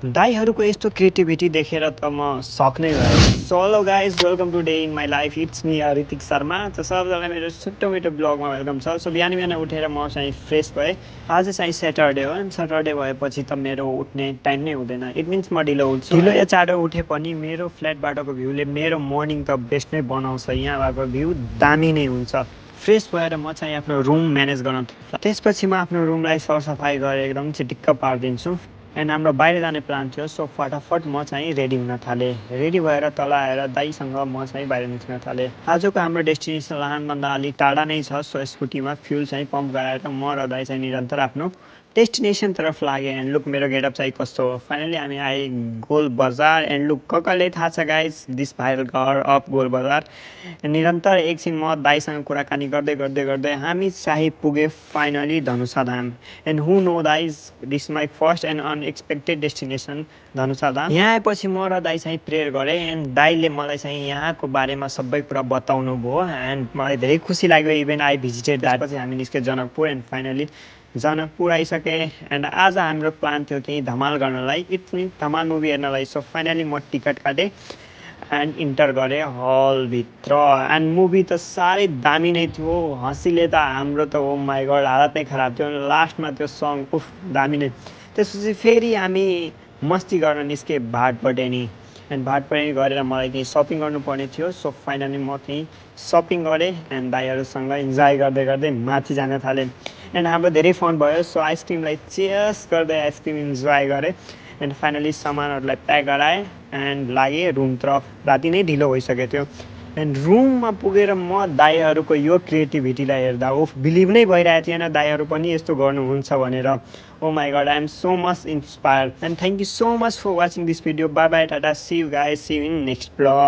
दाइहरूको यस्तो क्रिएटिभिटी देखेर त म सक्नै भएँ। So hello guys, welcome to day in my life. It's me Hrithik Sharma. त सबैजनालाई मेरो छिटो मिठो ब्लगमा वेलकम छ। सो बिहान बिहान उठेर म चाहिँ फ्रेस भएँ। आज चाहिँ स्याटरडे हो, अनि स्याटरडे भएपछि त मेरो उठ्ने टाइम नै हुँदैन। इट मिन्स म ढिलो उठ्छु। ढिलो या चाँडो उठे पनि मेरो फ्ल्याटबाटको भ्यूले मेरो मर्निङ त बेस्ट नै बनाउँछ। यहाँबाट भ्यू दामी नै हुन्छ। फ्रेस भएर म चाहिँ आफ्नो रुम म्यानेज गर्न त्यसपछि म आफ्नो रुमलाई सरसफाइ गरेर एकदम चिटिक्क पारिदिन्छु। एन्ड हाम्रो बाहिर जाने प्लान थियो। सो फटाफट म चाहिँ रेडी हुन थालेँ। रेडी भएर तल आएर दाइसँग म चाहिँ बाहिर निस्कन थालेँ। आजको हाम्रो डेस्टिनेसन लाहानभन्दा अलिक टाढा नै छ। सो स्कुटीमा फ्युल चाहिँ पम्प गराएर म र दाइ चाहिँ निरन्तर आफ्नो डेस्टिनेसनतर्फ लागेँ। एन्ड लुक मेरो गेटअप चाहिँ कस्तो हो। फाइनली हामी आए गोल बजार। एन्ड लुक कसले थाहा छ गाइज, दिस भाइरल घर अफ गोल बजार। निरन्तर एकछिन म दाइसँग कुराकानी गर्दै गर्दै गर्दै हामी चाहिँ पुगेँ finally Dhanusha Dham. And who know दाइज, this my first and unexpected destination Dhanusha Dham. यहाँ आएपछि म र दाइ चाहिँ प्रेयर गरेँ। एन्ड दाइले मलाई चाहिँ यहाँको बारेमा सबै कुरा बताउनु भयो। एन्ड मलाई धेरै खुसी लाग्यो। Even I visited that. पछि हामी निस्क्यो जनकपुर। एन्ड फाइनली जनकपुर आइसकेँ। एन्ड आज हाम्रो प्लान थियो कि धमाल गर्नलाई, इट्स मिन धमाल मुभी हेर्नलाई। सो फाइनली म टिकट काटेँ एन्ड इन्टर गरेँ हलभित्र। एन्ड मुभी त साह्रै दामी नै थियो। हँसीले त हाम्रो त ओ माई गड हालत नै खराब थियो। लास्टमा त्यो सङ उफ दामी नै। त्यसपछि फेरि हामी मस्ती गर्न निस्केँ भाटपटेनी। एन्ड भाटपटेनी गरेर मलाई त्यहीँ सपिङ गर्नुपर्ने थियो। सो फाइनली म त्यहीँ सपिङ गरेँ। एन्ड दाइहरूसँग इन्जोय गर्दै गर्दै माथि जान थालेँ। एन्ड हाम्रो धेरै फन भयो। सो आइसक्रिमलाई चेयर्स गर्दै आइसक्रिम इन्जोय गरेँ। एन्ड फाइनली सामानहरूलाई प्याक गराएँ एन्ड लागेँ रुमतर्फ। राति नै ढिलो भइसकेको थियो। एन्ड रुममा पुगेर म दाइहरूको यो क्रिएटिभिटीलाई हेर्दा उफ बिलिभ नै भइरहेको थिएन दाइहरू पनि यस्तो गर्नुहुन्छ भनेर। Oh my god, I am so much inspired. And thank you so much for watching this video. Bye bye, tata, see you guys, see you in next blog.